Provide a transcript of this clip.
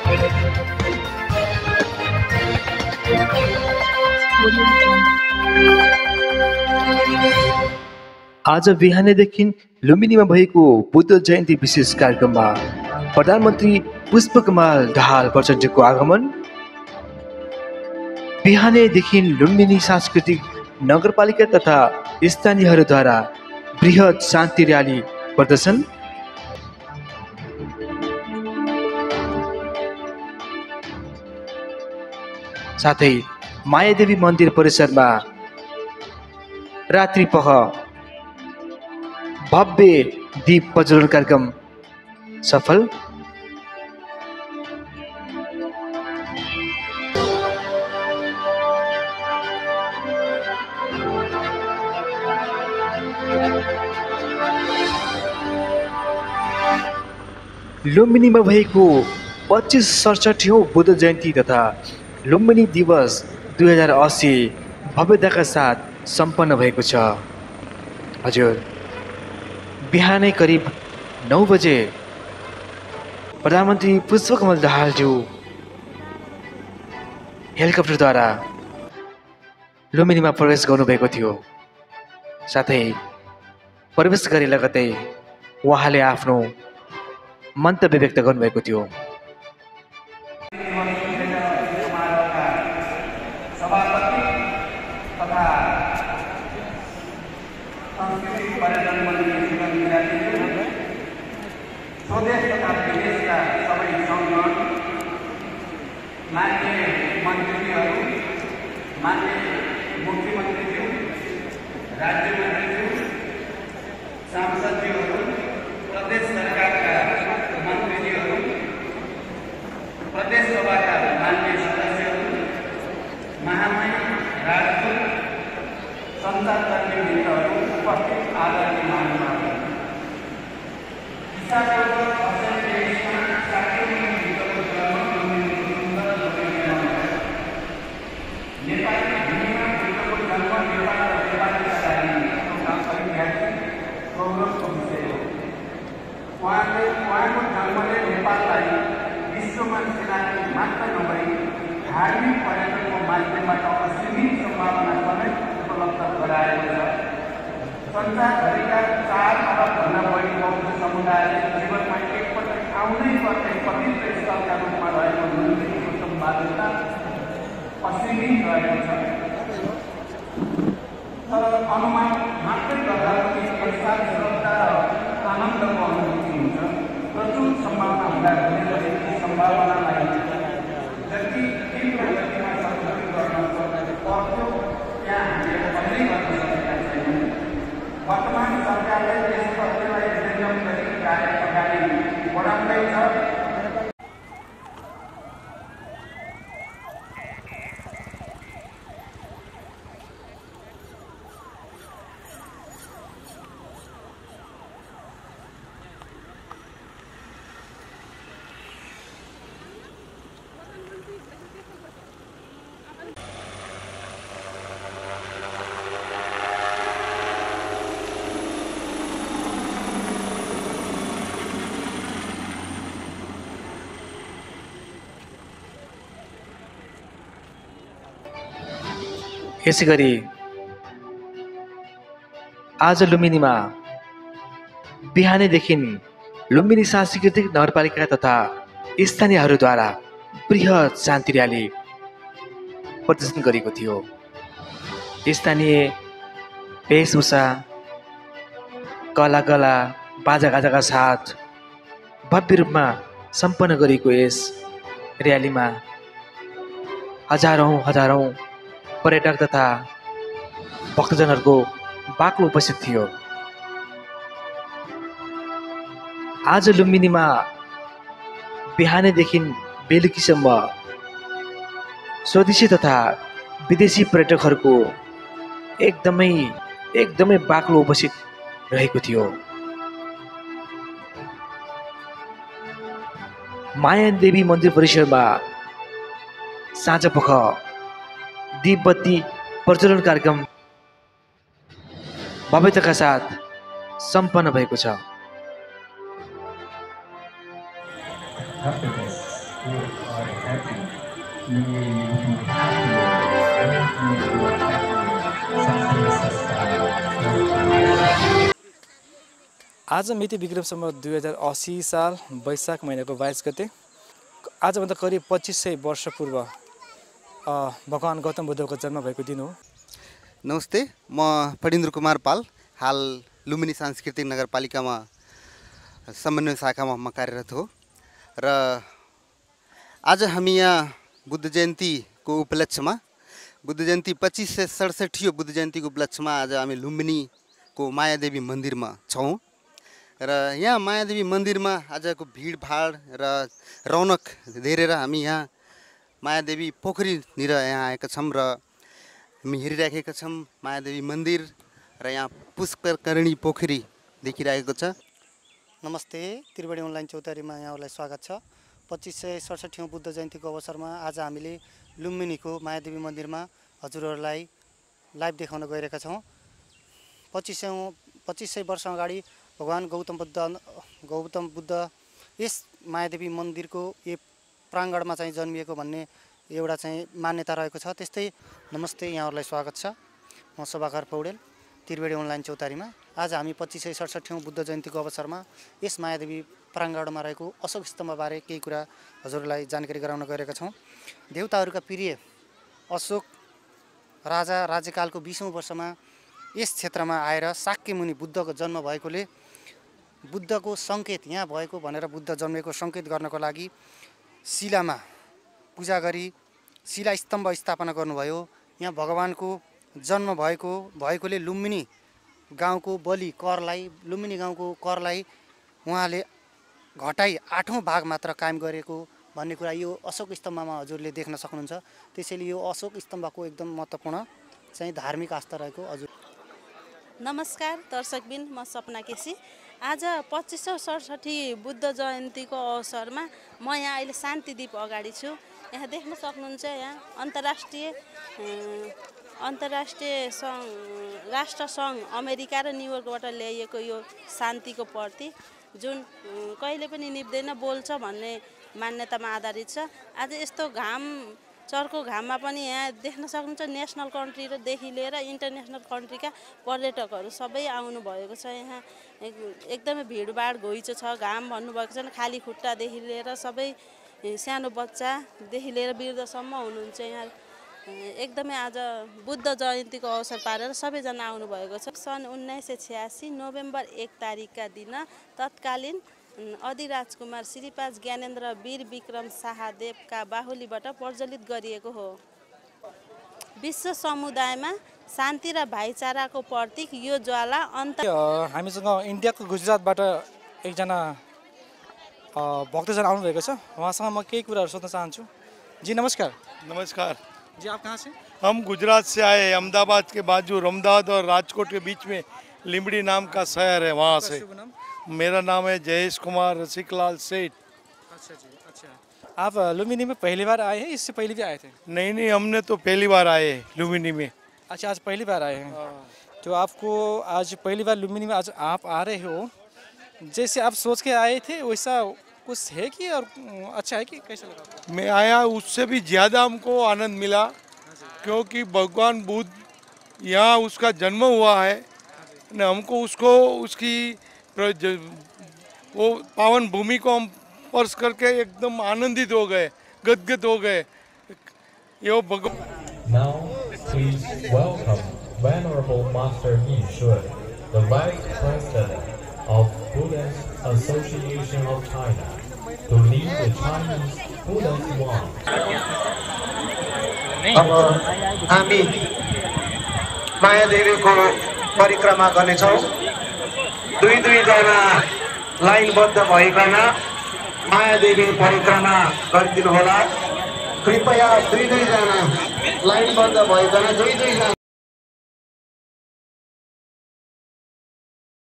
आज बिहानैदेखि लुम्बिनीमा भएको बुद्ध जयन्ती विशेष कार्यक्रममा प्रधानमन्त्री पुष्पकमल दाहाल प्रचण्डको आगमन। बिहानैदेखि लुम्बिनी सांस्कृतिक नगरपालिका तथा स्थानीयहरूद्वारा बृहत शान्ति र्याली प्रदर्शन। साथै मायादेवी मन्दिर परिसरमा रात्रिपख भव्य दीप प्रज्वलन कार्यक्रम सफल। लुम्बिनीमा भएको 25-67औं बुद्ध जयन्ती तथा लुम्बिनी दिवस 2080 भव्यताका साथ सम्पन्न भएको छ। हजुर, बिहानै करिब 9 बजे प्रधानमन्त्री पुष्पकमल दाहालज्यू हेलिकप्टरद्वारा लुम्बिनीमा प्रवेश गर्नुभएको थियो। साथै प्रवेश गरे लगतै उहाँले आफ्नो मन्तव्य व्यक्त गर्नुभएको थियो। स्वदेश तथा विदेशका सबै सङ्गठन, मान्य मन्त्रीहरू, मान्य मुख्यमन्त्रीज्यू, राज्य मन्त्रीज्यू, सांसदज्यूहरू, प्रदेश सरकारका मन्त्रीज्यूहरू, प्रदेश सभाका मान्य सदस्यहरू, महामहिम राजदूत, सञ्चारकर्मी मित्रहरू, उपस्थित आदरणीय महानुभावहरू, उहाँको जन्मले नेपाललाई विश्वमा सेनाको मात्र नभई धार्मिक पर्यटनको माध्यमबाट असीमित सम्भावना समेत उपलब्ध गराएको छ। संसारभरिका 4 अरबभन्दा बढी बौद्ध समुदायले जीवनमा एकपटक आउनै पर्ने पवित्र स्थलका रूपमा रहेको लुम्बिनीको सम्भावना असीमित रहेको छ। तर अनुमान मात्रै गर्दा पनि एकसाथ श्रद्धा र आनन्दको अनुभूति हुन्छ। प्रचुर सम्भावना हुँदा पनि सम्भावनालाई जति तीव्र गतिमा सन्तुलित गर्न पर्छ त्यहाँ हामीले कहिल्यै गर्न सकेका छैनौँ। वर्तमान सरकारले यस प्रक्रियालाई निर्णय गरी कार्य अगाडि बढाउँदैछ। यसैगरी आज लुम्बिनीमा बिहानैदेखि लुम्बिनी सांस्कृतिक नगरपालिका तथा स्थानीयहरूद्वारा बृहत शान्ति र्याली प्रदर्शन गरेको थियो। स्थानीय वेशभूषा, कला बाजागाजाका साथ भव्य रूपमा सम्पन्न गरेको यस र्यालीमा हजारौं पर्यटक तथा भक्तजनहरूको बाक्लो उपस्थित थियो। आज लुम्बिनीमा बिहानैदेखि बेलुकीसम्म स्वदेशी तथा विदेशी पर्यटकहरूको एकदमै बाक्लो उपस्थित रहेको थियो। मायादेवी मन्दिर परिसरमा साँझपख दीपबत्ती प्रज्वलन कार्यक्रम भव्यताका साथ सम्पन्न भएको छ। are happy. You will be happier. You will be happier. आज मिति विक्रमसम्म 2080 साल वैशाख महिनाको 22 गते आजभन्दा करिब 2500 वर्ष पूर्व भगवान गौतम बुद्धको जन्म भएको दिन हो। नमस्ते, म फणीन्द्र कुमार पाल, हाल लुम्बिनी सांस्कृतिक नगरपालिकामा समन्वय शाखामा म कार्यरत हो र आज हामी यहाँ बुद्ध जयन्तीको उपलक्ष्यमा बुद्ध जयन्ती 2567 बुद्ध जयन्तीको उपलक्ष्यमा आज हामी लुम्बिनीको मायादेवी मन्दिरमा छौँ र यहाँ मायादेवी मन्दिरमा आजको भिडभाड र रौनक धेरेर हामी यहाँ मायादेवी पोखरीनिर यहाँ आएका छौँ र हामी हेरिराखेका छौँ मायादेवी मन्दिर र यहाँ पुष्करकर्णी पोखरी देखिरहेको छ। नमस्ते, त्रिवेणी अनलाइन चौतारीमा यहाँहरूलाई स्वागत छ। 2567औं बुद्ध जयन्तीको अवसरमा आज हामीले लुम्बिनीको मायादेवी मन्दिरमा हजुरहरूलाई लाइभ देखाउन गइरहेका छौँ। 2500 वर्ष अगाडि भगवान गौतम बुद्ध यस मायादेवी मन्दिरको एक प्राङ्गणमा चाहिँ जन्मिएको भन्ने एउटा चाहिँ मान्यता रहेको छ। त्यस्तै नमस्ते, यहाँहरूलाई स्वागत छ। म सभाकार पौडेल, त्रिवेणी अनलाइन चौतारीमा। आज हामी 2567औं बुद्ध जयन्तीको अवसरमा यस मायादेवी प्राङ्गणमा रहेको अशोक स्तम्भबारे केही कुरा हजुरलाई जानकारी गराउन गइरहेका छौँ। देवताहरूका प्रिय अशोक राजा राज्यकालको 20औं वर्षमा यस क्षेत्रमा आएर शाक्य मुनि बुद्धको जन्म भएकोले बुद्धको सङ्केत यहाँ भएको भनेर बुद्ध जन्मेको सङ्केत गर्नको लागि शिलामा पूजा गरी शिला स्तम्भ स्थापना गर्नुभयो। यहाँ भगवानको जन्म भएकोले लुम्बिनी गाउँको लुम्बिनी गाउँको करलाई उहाँले घटाई 8औं भाग मात्र कायम गरेको भन्ने कुरा यो अशोक स्तम्भमा हजुरले देख्न सक्नुहुन्छ। त्यसैले यो अशोक स्तम्भको एकदम महत्त्वपूर्ण चाहिँ धार्मिक आस्था रहेको। हजुर नमस्कार दर्शकबिन, म सपना केसी। आज 2567 बुद्ध जयन्तीको अवसरमा म यहाँ अहिले शान्तिद्वीप अगाडि छु। यहाँ देख्न सक्नुहुन्छ, यहाँ अन्तर्राष्ट्रिय राष्ट्रसङ्घ अमेरिका र न्युयोर्कबाट ल्याइएको यो शान्तिको प्रतीक जुन कहिले पनि निप्दैन, बोल्छ भन्ने मान्यतामा आधारित छ। आज यस्तो चर्को घाममा पनि यहाँ देख्न सक्नुहुन्छ नेसनल कन्ट्रीदेखि लिएर इन्टरनेसनल कन्ट्रीका पर्यटकहरू सबै आउनु भएको छ। यहाँ एकदमै भिडभाड घुइँचो छ। घाम भन्नुभएको छ, खाली खुट्टादेखि लिएर सबै सानो बच्चादेखि लिएर वृद्धसम्म हुनुहुन्छ। यहाँ एकदमै आज बुद्ध जयन्तीको अवसर पारेर सबैजना आउनुभएको छ। सन् 1986 नोभेम्बर 1 तारिकका दिन तत्कालीन अधिराजकुमार श्रीपाद ज्ञानेन्द्र वीर विक्रम शाहदेवका बाहुलीबाट प्रज्वलित गरिएको हो। विश्व समुदायमा शान्ति र भाइचाराको प्रतीक यो ज्वाला हामीसँग इन्डियाको गुजरातबाट एकजना भक्तजन आउनुभएको छ। उहाँसँग म केही कुराहरू सोध्न चाहन्छु। जी नमस्कार। नमस्कार जी, आप कहाँ से? हम गुजरात से आए। अहमदाबाद के बाजू अहमदाबाद और राजकोट के बीच में लिम्बड़ी नाम का शहर है, वहाँ से। मेरा नाम है जयेश कुमार रसिकलाल सेठ। अच्छा जी, अच्छा। आप लुम्बिनी में पहली बार आए हैं, इससे पहले भी आए थे? नहीं, हमने तो पहली बार आए लुम्बिनी में। अच्छा, आज पहली बार आए हैं। तो आपको आज पहली बार लुम्बिनी में आज आप आ रहे हो, जैसे आप सोच के आए थे वैसा कुछ है कि और अच्छा है कि कैसा लगा? मैं आया उससे भी ज़्यादा हमको आनंद मिला, क्योंकि भगवान बुद्ध यहाँ उसका जन्म हुआ है न। हमको उसकी वो पावन भूमि को हम स्पर्श करके एकदम आनंदित हो गए, गदगद हो गए। यो Now please welcome Venerable Master Yi Shui, the Vice President of Buddhist Association of China, to lead the Chinese Buddhist Monk. अब हामी मायादेवीको परिक्रमा गर्नेछौँ। दुईजना लाइनबद्ध भइकन मायादेवी परिक्रमा गरिदिनु होला। कृपया दुईजना लाइनबद्ध भइकन दुईजना